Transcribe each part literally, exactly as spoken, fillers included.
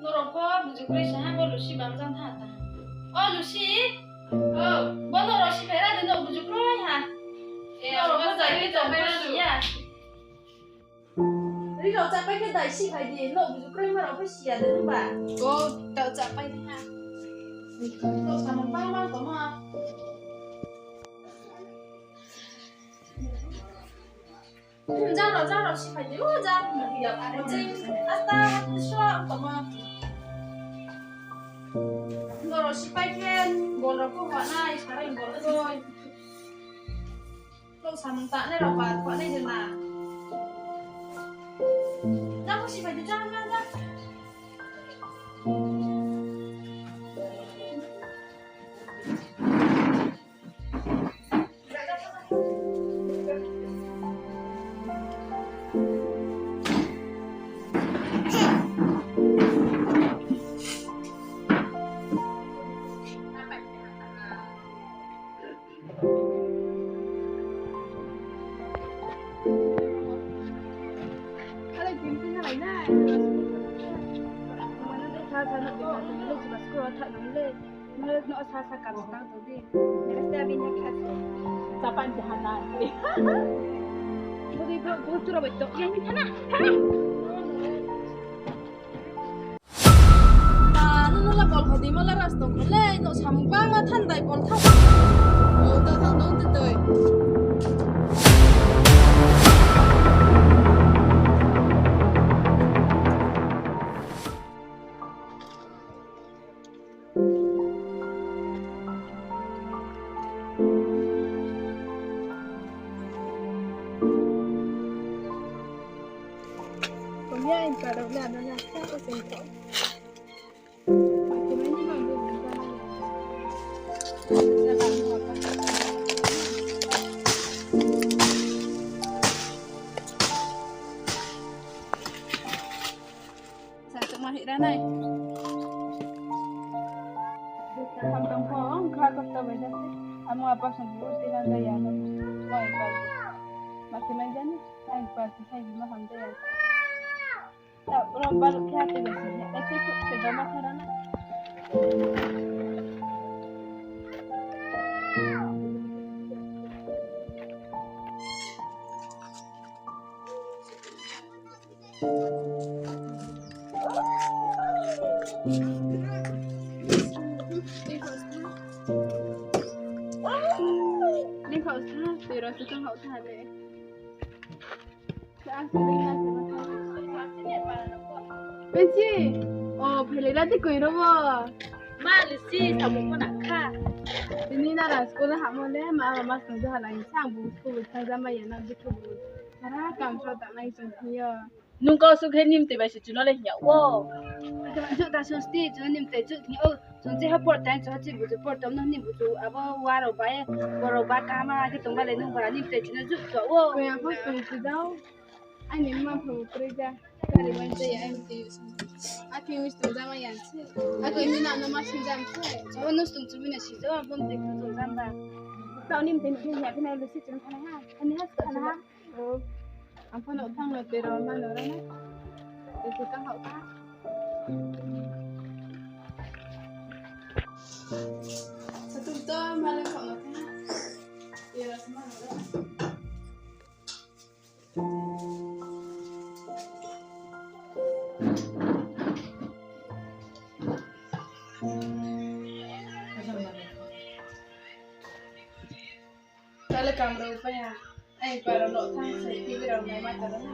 Norok pho buju kroi sa ha, bo Lucy bamjang tha ta. O Lucy, o, bo norok si phai ra de, no buju kroi ha. E, norok bo bo jai jai ke tong phai ra si ya. Ri rao chapai khe dai si phai di, no buju kroi ma rao pho si ya de nung ba. O, tao chapai di ha. Tao samung bang bang tongmo. Jang rao, jang rao si phai di, o jang. Jing, asta, so, tongmo. Norok si pai khe, bol rao pho hua nai, sarai bol roi. Kau samung tanai rao ba, kau nai jena. Jang ko si phai di, jang, jang, jang. Ba, nung no la bol kha di, ma la ras tong kha le, no samung bangma thandai bol tha. O, ta thang dong te toi. Komia in para bla na na sa ko sing ko. Sa tongma hih ra nai. Kaham tong pho, ong kha kau to bai jati. Amo apa song bu ti na jaya no. Oi bai. Ma khe mai jani. Ai pa ti sai ma ham jaya. Ta ro ba lu khe ati bai si. Ai se ku se do ma kha ra na. Ni khau sna, tui rao se tong hau tha de. Pensi, o, phelai ra di koi ro bo. Ma, Lucy, samung pho na kha. Tini nara school hamo le, ma, ma, ma, sung jaha nai, sang bu school bu sang jama ya na, buthu bu. Sara kam so ta nai chung thing yo. Nung kau suk khe nimtoi bai se chuno le hing yag wo. Ake ma juh ta sosti, chuno nimtoi juh thing yo. Chung chi ha por time, chung ha chi buju por time, no ni buju, abo wa rao bai, bo rao ba kaham khe tong ba le nung ba nimtoi chuno juh chuh wo. Koi ang pho chung si jao. Aini mma pho kroi ja. Kari bai tei aini tei. Akhe mi stung jama yan se. Ako ini na no ma sung jam se. Chuno no stung chumi na si jao, abo mtoi khe sung jam ba. Tao nimtoi ni khe ya khe nai lo si chung thana ha. Ani ha thana ha. O, ang pho no thang no tei rao ma no ra na. Tei se kang hao kha. Satung to ma le khao no kha na. Tei rao se ma no ra. Tale kamro paya. Ai paro no thang sai T V rao nai ma taro na.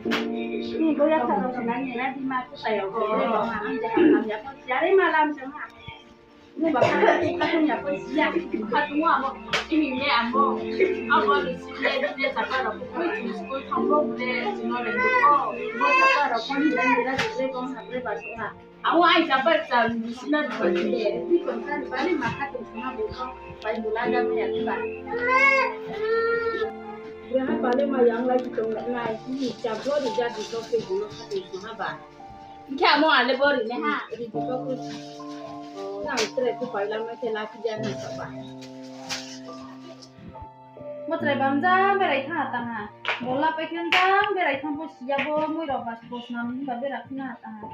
Ni boya kha rao se nang ni na di ma khe sai rao ko. Ang je ham ya ko. Yare ma lam se ma. Ni ba kha ti kha ya ko ya. Kha tu wa mo. Ini ne amo. Amo ni si ne di ne sa ka rao ko. School thang bo ne si no le ko. Bo sa ka rao ko ni dan ni na di ne ko sa le ba so na. Amo ai sa ba sa ni si na di ba ni. Ni ko sa ni ba ni ma kha tu sa na bo ko. Bai bu la da me ya ni ba. Bre ha ba le ma yang lai ki tong lai. Ni cha bro ni ja di ko ke bu no kha tu sa na ba. Hing khe amo ale bo ri nai ha, ri di kau khe. Nang tre khe paila mai khe la phi ya nang kha ba. Mo tre bam jang berai thanng ha tang ha. Bo la pai khe jang berai thanng bo si ya bo mui rao ba bo snam hing ba berai thanng ha tang ha.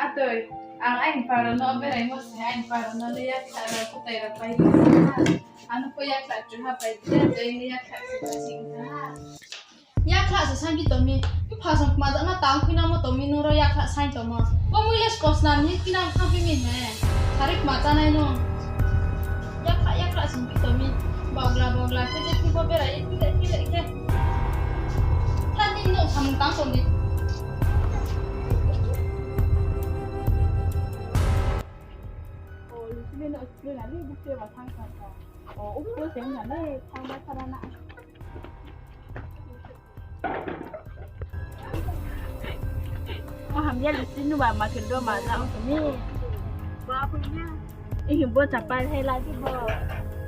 Atoi, ang aini para no berai mo se, aini para no le ya kha rao kutai rao pai di ha. Ano pho yakhla chuha pai di, tei ni yakhla chuha sing kha. Yakhla se sangphi tong mi. Mpha song kma jana tang phi namo tong mi, nung ro yakhla saing tongmo. Bo mui le skos na ni phi namo thang phi mi he. Sari kma janai no. Yakhla, yakhla sing phi tong mi. Bogla, bogla, khe je phi bo berai, phi le, phi le, khe. Tha ni no samung tang tong di. O, ni sini no sini na ni bukti ba thang thang thang. O, upo se na le, thang na thara na. O, hamya le sini ba ma kendo ma na o sini. Ba, ko ya. Ihi bo chapal he la di bo.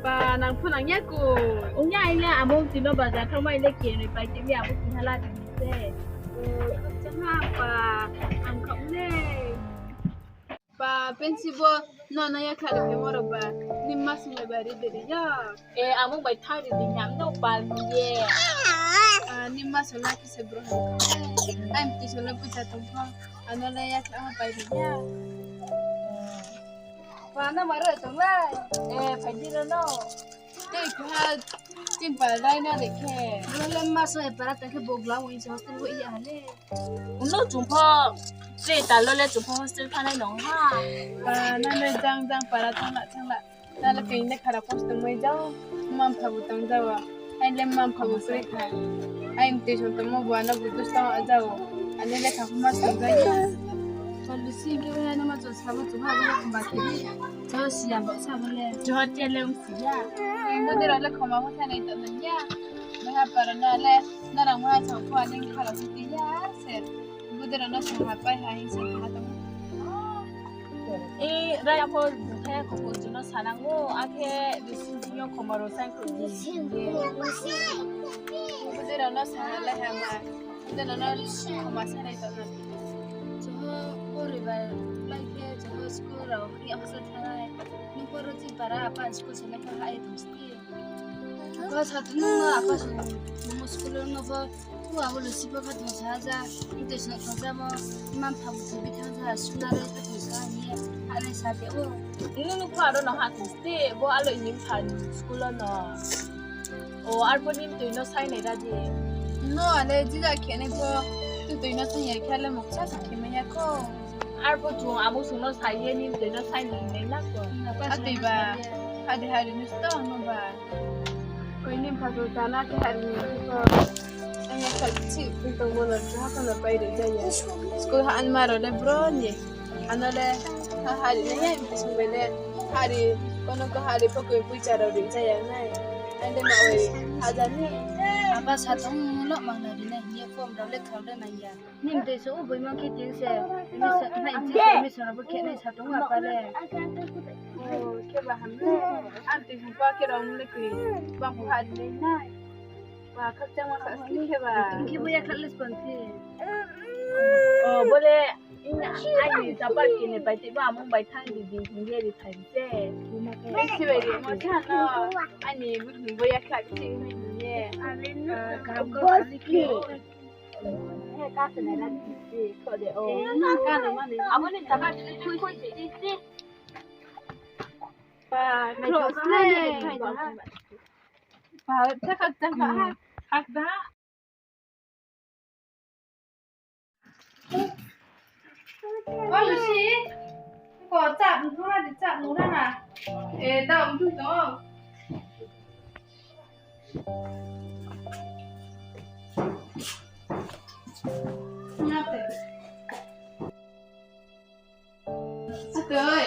Ba, nang phu nang ya ko. Ong ya ile amo tino bazar thang mai le ke ni pai ti mi amo ti ha la di se. O, chang ha ba, ang kau le. Ba, pensi bo, no, no, ya kha de mo ro ba. Ni ma sung ba ri de ri ya. E, amo bai thang ri de nyam no ba ye. A, ni ma sung la ki se bro. Ai, ti sung la puja tong pho. Ano le ya kha bai ri ya. Ba, no ma ro tong lai. E, phai di ro no. Tei kha, ching para lai na de khe. Ano le ma sung e para ta khe bogla wi se hostel wi ya le. Uno chung pho, tre talo le chung pho hostel thanai nong ha. Ba, nang le jang jang para thangla thangla. Nang le keng le khara post tongmai jao. Mma mpha bu tong jao. Ai le mma mpha bu kre kha. Ai mtui song tongmo bu ano bu dus tong jao. Ani le kha pho ma song jao ya. Ba, Lucy, khe bai ano ma chung sabo chung ha bo le khoma khe di. Chung siya bo sabo le. Chung ha te le ung siya. Ai, mo de ra le khoma bo thanai tong ya. Bai ha para na le. Nrao ma chung pho ani kha rao si ya se. Budera no sung ha pai ha hing sa ha tong. E, rai apho bukhe kho kho chuno sanang o, akhe bising jing yo khoma ro sai kho di. Budera no sa ha lai ha ma. Budera no khoma sanai tong na. Joho poribar lai khe joho school rao khe ang sa thanai. Ni poro ti para apa school sana pho ha ai tong sti. Apa sa tong no apa sa. Mo school no pho. Ko abo lo sipa kha tong sa ja, mtui song tong ja mo, mma mpha bu tong bi thang ja, suna re kha tong sa ni, are sa de o. Nung nung pha ro no ha tong ste, bo alo ni mpha ni school no. O, arpho ni mtui no sai nai ra di. No, ale jija khe nai pho, tu tui no sai ya khe ale moksa sa khe mai ya kho. Arpho chung amo sung no sai ye ni mtui no sai nai nai la kho. Atoi ba, hadi hari ni sto no ba. Koi ni mpha to tana khe hari ni ko. Ang ya kha chi tong mo no ha ko no pai ri ja ya. School ha an ma ro le bro ni. Ano le ha hari na ya mtui sung bai le. Hari kono ko hari pho koi pui cha ro ri ja ya nai. Ang de ma oi ha ja ni. Apa sa tong lo mang na ri na ye form ro le khau le na ya. Nim de so boi mang khe tin se. Ni sa na in se mi sa ro bo khe nai sa tong apa le. O, khe ba ham le. Ang tui sung pa khe rong le kri. Bang ko ha di nai. Ba khakchang ma sa ski khe ba. Khe bo ya kha le spon thi. O, bo le, aini chapal kini bai ti ba amung bai thang di di hing ye ri thai se. Bai si bai ri mo sa no. Aini bu hing bo ya kha si hing ye. Kaham ko sa ni khe. He ka se nai na si kho de o. Abo ni chapal kini khui si si si. Ba, close le. Ba, thakak thakak ha. Hak da. O Lucy, ko chap nung ra di, chap nung ra na. E, da um tu to. Atoi,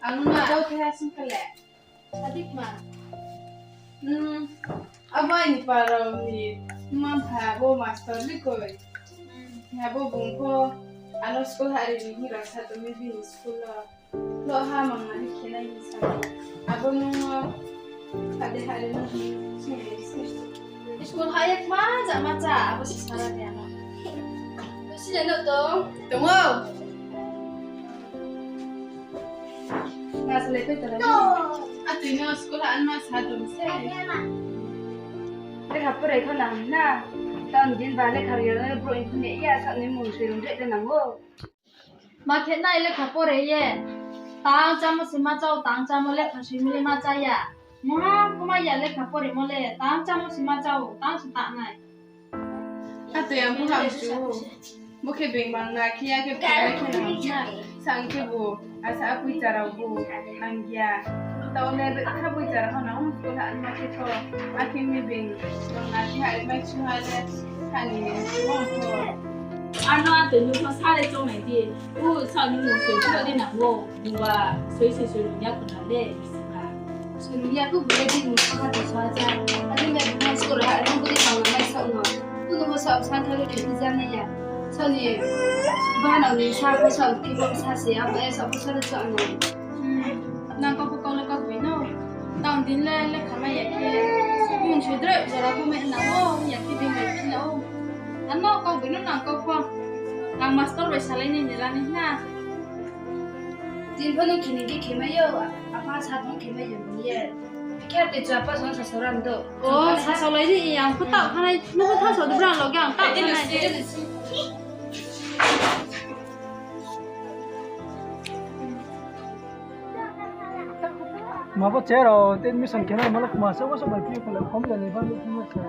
ang no abo khe sung kale. Adik ma. Hmm, abo aini para ni mma mpha bo master ni koi. Hmm, abo bung pho ano school hari ni hing rasa tongmi bini school lo. Lo ha mangna ni khe nai ni sa. Abo nung no pha de hari no hing sung ni se. School ha ye kma ja ma cha, abo se sara de ano. Sini no tong. Tong o. Atoi no school ha anma sa tong se. Lekha porai kho nang na. Taoh din ba lekha ri ya no bro in phun ya sa ni mung soi rung de nang o. Ma khe nai lekha porai ye. Tang chámo se ma chá ou, tang chámo lekha soi mi le ma chá ya. Mungha pho ma ya lekha poraimo le, tang chámo se ma chá ou, tang se tang nai. Atoi ang pho ham chu. Bo khe being bang na khe ya khe phainai khe nang na. Sang khe bo asa poicha rao bo nang ya. Taoh le kha poicha rao no school ha ma khe tho. Akhe mi being bang na khe ha mai chu ha le. Ani mom pho. Ano atoi nung pho sa le choungnai di. U sa nung nung soi pho di nang o. Bungba soi soi soi nung ya kho na le. Soi nung ya kho bu le di nung pho ha to sa cha. Adi le bung school ha nung bu di nang mai sa no. Bu nung sa sa tha le di ja nai ya. Sa ni ba nang ni sa pho sa ki bo sa se a ba sa pho sa le choung nai. Hmm, nang kau pho kau le kau boi no. Tang din le lekha mai ya khe. Mung soi droi jora pho mai na o, ya khe di mai phi na o. Ano kau boi no nang kau pho. Ang master bai salai nai ni ra nai na. Din pho no khini di khe mai yo, apa sa thong khe mai yo ni ye. Khe te cha pa son sa soran do. O, sa solai di, ang pho tao khanai, no pho tha so dubra lo ge ang tao khanai. Ma bo chair o, te admission khe nai ma le kuma se, bo se bai phi ko le kom ya ni ba le kuma se.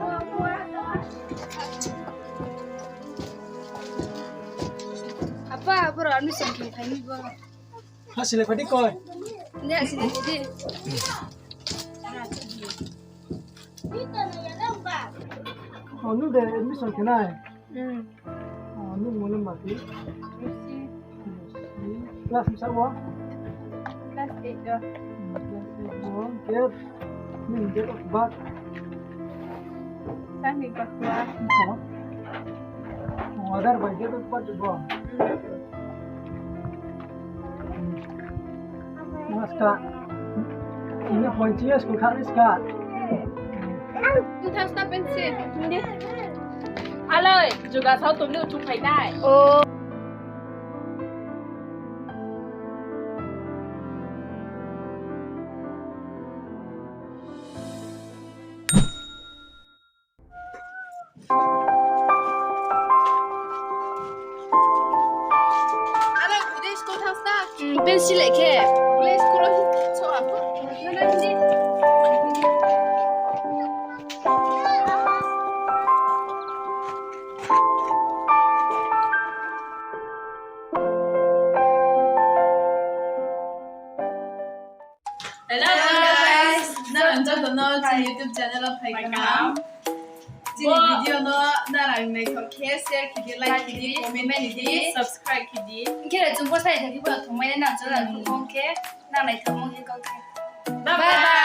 Apa, apa ro admission khe khai ni bo. Ha, sile phadi koi. Ne, sile phadi. O, nung de admission khe nai? Hmm. O, nung mo nung ma phi? Lucy. Lucy. Class bsa wo? Class eight wo. Hmm, class eight wo. Khe nung date of birth? Sani Bakwa. Bakwa. O, Aadhaar bai date of birth bo? Hmm. Maska. Ini points school kha ni ska. Thanks na pensi. Aloi, juga sao tumni uchu phai nai. O. Aro, bidai school thang sa. Hmm, pensil le khe. Bidai school ro so apo. Nana bidai. Hello guys, nang joto no chini YouTube channel o phai kaham. Chini video no nang naithok khe share khe di, like khe di, comment khe di, subscribe khe di. Hing khe chung bo sai thang khe bo thongmai nai nang channel khong khe nang naithok mung khe kau khe. Bye bye.